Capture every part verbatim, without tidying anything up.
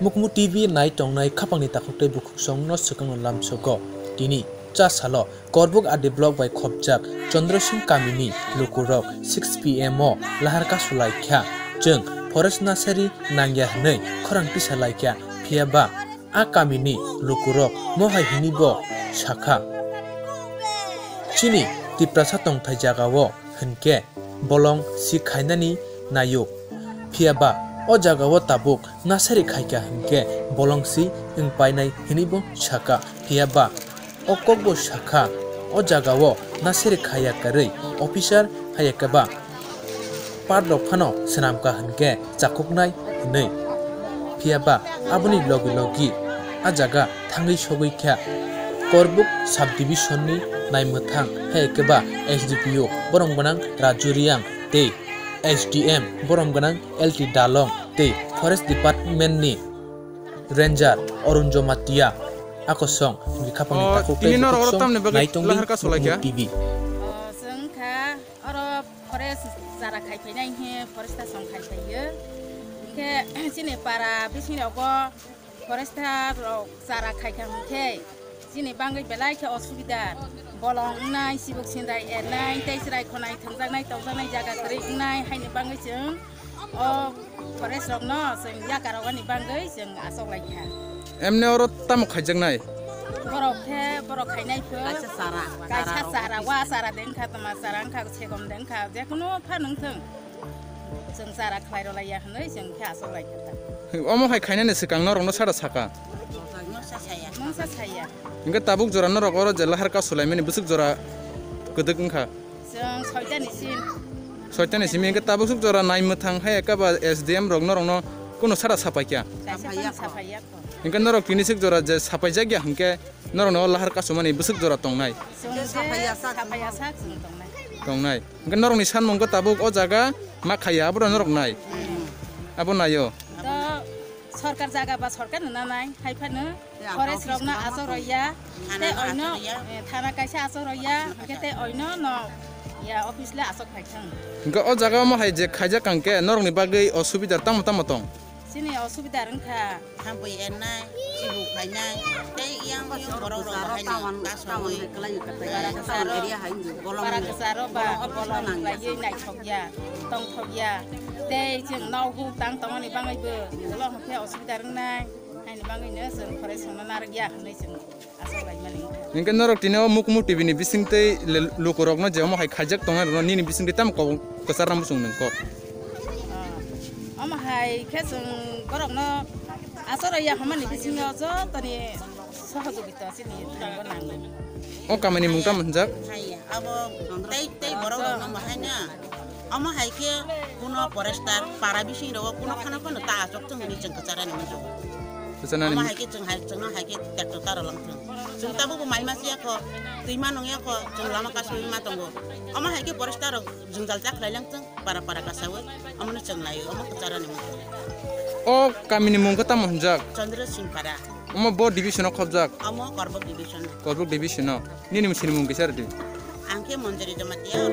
Mukmu T V nai tongnai khapangni takhuk tei bukhuksongno swkangno lamsogo. Tini cha salo Korbuk R D block bai khopjak Chandra Singh kamini lukurok six P M o lahar kasu laikha. Chwng forest nasari nangya hwnwi khorang tisa laikha, phiya ba a kamini lukurok mohai hwnwi bo sakha. Chini Tiprasa tongthai jagao hwnkhe bolong si khainani naio. Phiya ba o jagao tabuk nasari khaikha hwnkhe bolong si wng painai hwnwi bo sakha. Phiya ba o kokbo sakha, o jagao nasari khaiya kwrwi officer haiya khe ba part rok phano swnamkha hwnkhe chakhuknai hwnwi. Phiya ba aboni logi logi a jaga thangwi sogwi kha. Korbuk subdivision ni naimwthang hai khe ba S D P O borom gwnang Raju Riang tei S D M borom gwnang L T Dalong tei Forest Department ni Ranger Arun Jamatia akosong ni khapangni takhuk tei bukhuk song naitongwi T V. Oro forest chara khai phainai hinkhe forest song khai phaio. Hinkhe chini para bising rogo forest rok chara khai kha hinkhe chini bangwi belai khe osubida bolong wngnai, sibuk sindai ernai, tei chwrai khonai thwngjaknai tongjaknai jaga kwrwi wngnai, haini bangwi chwng o forest rokno chwng yakarogani bangwi chwng achok lai kha. Emne oro tamo khaijaknai? Borok khe borok khainai pho. Kaisa chara. Kaisa chara, wa chara de wngkha, toma chara wngkha, segom de wngkha, jekunu phan wngthwng. Chwng chara khlai rw laiya hwnwi chwng khe achok lai kha ta. Omo hai khainani swkang norokno sara saka? Mungsa saya. Mungsa saya. Hingke tabuk jora norok oro je lahar kasu laimani bwswk jora kwdwk wngkha? Chwng soitani sim. Soitani simi hingke tabuk swk jora nai mwthang hai eka ba S D M rok norokno kuno sara sapai kha? Kaisa phano sapai ya kho. Hingke norok tini swk jora je sapai jak ya hingke norokno o lahar kasumani bwswk jora tongnai? Chwng je sapai ya sak chwng tongnai. Tongnai. Hingke norokni sanmung khe tabuk o jaga ma khaiya, abo norok nai. Hmm. Abo naio. To sorkar jaga ba sorkar no nanai, hai phano forest rok no achok rwya, tei oino, eh, thana kaisa achok rwya, hingke tei oino no ya office le achok phai thang. Hingke o jaga omo hai je khaijak kang khe norokni bagwi osubida tamo tamo tong? Chini osubida wngkha. Hampui ernai, chibu khainai, tei yang yang borok rok haino kasongwi. Para kwcharo, para kwcharo ba bolong laiwi naithokya, tongthokya. Tei chwng nok huk tang tongmani bangwibo ulo hwnkhe osubida wngnai. Haini bangwino chwng forest songno narwkya hwnwi chwng. Hingke norok tini o Mukmu T V ni bising tei le-, lukurokno je omo hai khaijak tongnai rokno nini bising tei tamo kok kwchar rang bwswng nwng kok? Ah, omo hai khe chwng borokno achoroi ya hwnmani bisingo jotoni sohojogita chini thangbo nango. O kamani mung tamo hwnjak? Hai, abo tei, tei borok rokno bahai na. Omo hai khe kuno forester para bising rogo kuno khana phano ta achok thung hwnwi chwng kwcharani muchungo. Kwcharani muchungo. Omo hai khe chwng hai, chwngno hai khe tekto ta rolang thung. Chwng tabukbo mai masiya kho, twi ma nungya kho, chwng lama kasui ma tongo. Omo hai khe forester rok jwngjal cha khlai lang thung, para para kasaui, omono chwng lai, omo kwcharani muchungo. O kamini mung khe tamo hwnjak? Chandra Singh Para. Omo bo division o khobjak? Omo Korbok division o. Korbok division o. Nini mwsini mung kisa rwdi. Ang khe Manjari Jamatia.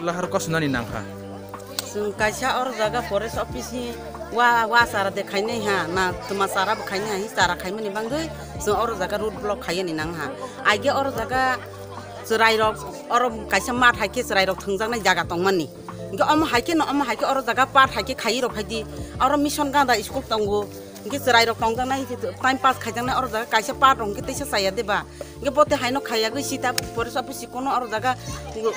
Lahar kosunani nangkha. Chwng kaisa oro jaga forest office ni wa, wa chara de khainai ha, na twma chara bo khainai ha, hi chara khaimani bangwi chwng oro jaga road block khaiyani nang ha. Aige oro jaga chwrai rok, oro kaisa mat hai khe chwrai rok thwngjaknai jaga tongmani. Hingke omo hai khe no, omo hai khe oro jaga part hai khe khaiwi rok phaidi. Oro mission ganda school tongo. Hingke chwrairok tongjaknai, time pass khaijaknai, oro jaga kaisa part rok hingke teisa chaya de ba? Hingke bo te haino khaiyagwi sita forest office si kono oro jaga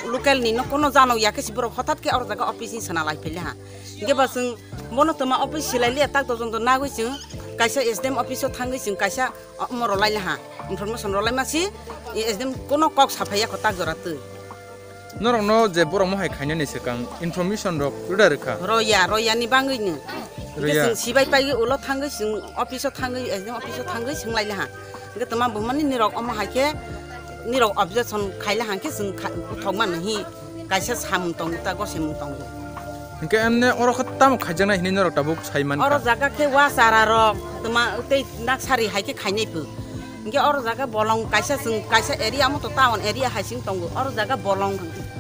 local ni no kono jano ya khe si borok hothat khe oro jaga office ni sana lai phaile ha. Hingke ba chwng bono twma office silai liya tak dojon do nagwi chwng kaisa S D M office o thangwi chwng kaisa omo rwlai le ha, information rwlai ma si S D M kono kok saphai ya kho tak jora twi. Norokno je borok mohai khainani swkang information rok rwda rwkha. Roya, roya ni bangwi no. Hingke Roya. Chwng sibai pai ulo thangwi chwng office o thangwi, S D M office o thangwi swng lai le ha. Hingke twma buhmani nirok omo hai khe nirok objection khai le ha hingke chwng kha-, uthok mano hi kaisa samung tongo ta gosemung tongo. Hingke emne oro khe tamo khaijaknai hinwi norok tabuk sai mankha. Oro jaga khe wa chara rok twma tei naksari hai khe khainai phu. Hingke oro jaga bolong kaisa chwng kaisa area mo to town area hai sing tongo. Oro jaga bolong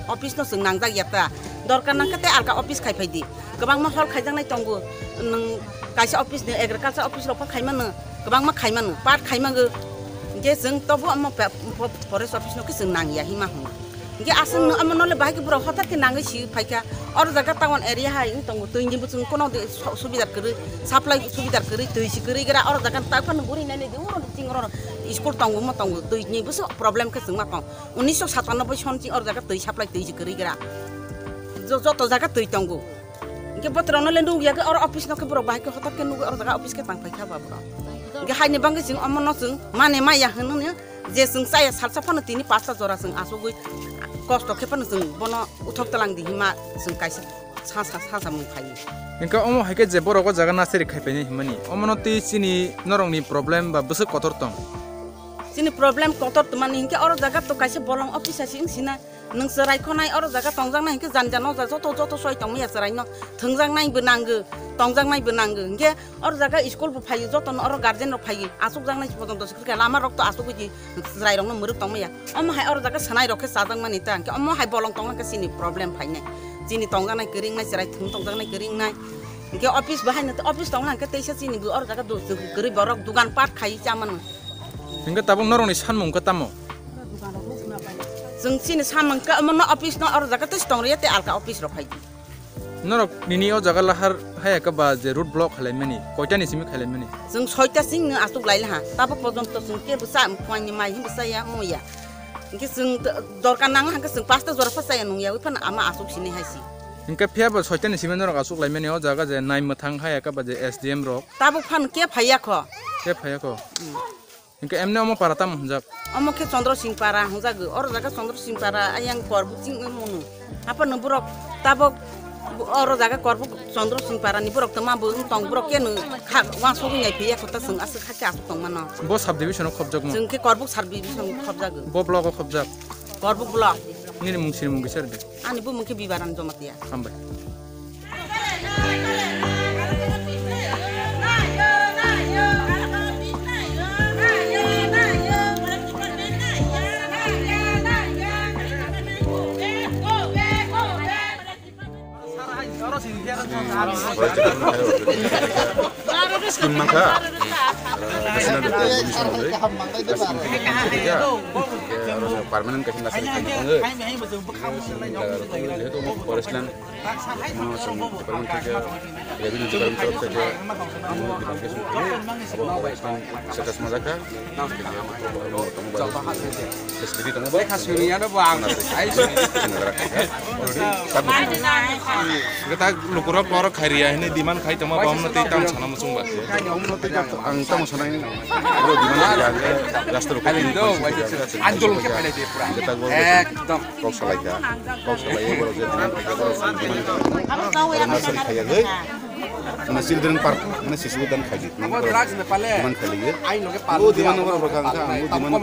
office no chwng nangjak ya ta. Dorkar nang khe tei alka office khai phai di. Kwbangma hol khaijaknai tongo. Nwng kaisa office ni agriculture office rok pha khai mano. Kwbangma khai mano. Part khai mango. Hingke chwng tobo omo pe-, fo-, forest office no khe chwng nang ya hima hwngo. Hingke aswk no omo nole bahai khe borok hothat khe nangwi si phaikha. Oro jaga town area hai wng tongo, twi ni buchung kono de su-, subidar kwrwi, supply subidar kwrwi, twi si kwrwi gra. Oro jaga ta phano buri nai nai de uro ching oro school tongo mo tongo, twi ni busu problem khe chwngma tong. Unisho satanoboi son ching oro jaga twi supply twi si kwrwi gra. Jo-, joto jaga twi tongo. Hingke botrok no le nukya khe oro office no khe borok bahai khe hothat khe nugwi oro jaga office khe tang phaikha ba borok. Hingke haini bangwi chwng omo no chwng mane maya hwnwi. Je chwng chaya salsa phano tini pasta jora chwng achugwi kosto khe phano chwng bono uthok tlang di hima chwng kaisa sa, sa, sa, samung khai. Hingke omo hai khe je borok o jaga naseri khai painai himani, omono twi chini norokni problem ba bwswk kotor tong? Chini problem kotor twmani hingke oro jaga to kaisa bolong office asi wng sina. Nwng chwrai khonai oro jaga tongjaknai hingke jani jani o jaga joto, joto soi tongmaya chwraino thwngjaknai bo nango, tongjaknai bo nango. Hingke oro jaga school bo phaio, jotono oro guardian rok phaio, achukjaknai pojonto se kwrwikha, lama rok to achugwi di chwrai rokno mwrwk tongmaya. Omo hai oro jaga sanai rok khe chajakmani ta, hingke omo hai bolong tongna khe chini problem phainai, chini tongjaknai kwrwi wngnai, chwrai thwng tongjaknai kwrwi wngnai. Hingke office bo haino office tongna hingke teisa chini bo oro jaga du-, kwrwi borok dugan pat khai chamano. Hingke tabuk norokni sanmung khe tamo? Chwng chini samung khe omo no office no oro jaga tei tong rwya tei alka office rok phai di. Norok nini o jaga lahar haya khe ba je road block khlai mani, koita ni simi khlai mani? Chwng soita sing no achuk lai laha, tabuk pojonto chwng kebo cha, phuaini mai himbo chaya, muya. Hingke chwng dorkar nang hangke chwng pasta jora pha chaya nung yawi phano ama achuk sini hai si. Hingke phiya bo soita ni simi norok achuk lai mani o jaga je nai mwthang haya khe ba je S D M rok? Tabuk phano ke phaiya kho. Ke phaiya kho? Hmm. Hingke emne omo para tamo hwnjak? Omo khe Chandra Singh para hwnjago. Oro jaga Chandra Singh para ayang Korbuk ching munu. Haphano borok tabok oro jaga Korbuk Chandra Singh para ni borok tongma bo wng tong borok keno kha wansugwi nai phiya kho ta chwng aswk hakhe aswk tongmano. Bo sub division o khobjakma? Chwng khe Korbuk sub division khobjago. Bo block o khobjak? Korbuk block. Nini mung sini mung kisa rwdi. Ani bumung khe Bibaran Jamatia. Hambai. Scheme mankha. National Development Mission hwnwi. Scheme khe khe khe khe khe. Aro permanent kaisa nasari khaina thangwi. Jehetu omo forest land, omo chwng department theke, revenue department torof theke, omo demarcation khaio, abo forest land status majakha. Facility tongo ba? Lekha suri ano bo ang. Hwnkhe ta lukurok norok khairiya hinwi demand khai tongma, bo omno tei tamo sana muchung ba. Ang tamo sanai, oro demand khairiya, hwnkhe rasta rok khairiya, andolon khe phailai de pura. Ekdom. Kok salaikha, kok salaiwi borok je demand khaikha, borok demand khaikha. Oro nasari khaiyagwi, mane children park, mane sisu udan khaidi. Demand khailaiyo. O demand no borok rwkha, ang kha, ang o demand no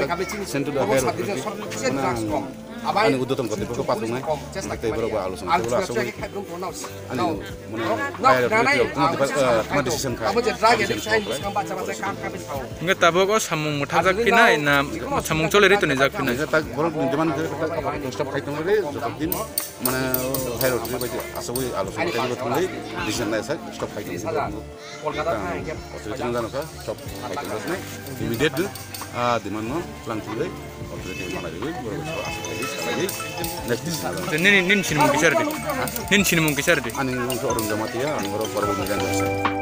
send to the higher authority. Mane ang ani uddoton kotipurkho pathaknai. Tei borok bo alochona khe, aswk ani mane higher authority rok tuma decision kha. Hwnkhe tabuk o samung mwthangjakphinai na samung cholerwi tonijak phinai? Borok ni demand khe stop khai tongmani, joto din mane higher authority bai aswkwi alochona khe thangwi decision nai sak stop khai tongmani. Authority no jano kha stop khai tongmani. Immediate ah demand no lang thangwi authority no manaiwi borok aswk khai salaiwi next decision. Nini, nini sinimung kisa rwdi. Nini sinimung kisa rwdi. Ani mung khe Arun Jamatia, ang oro Korbo Miran.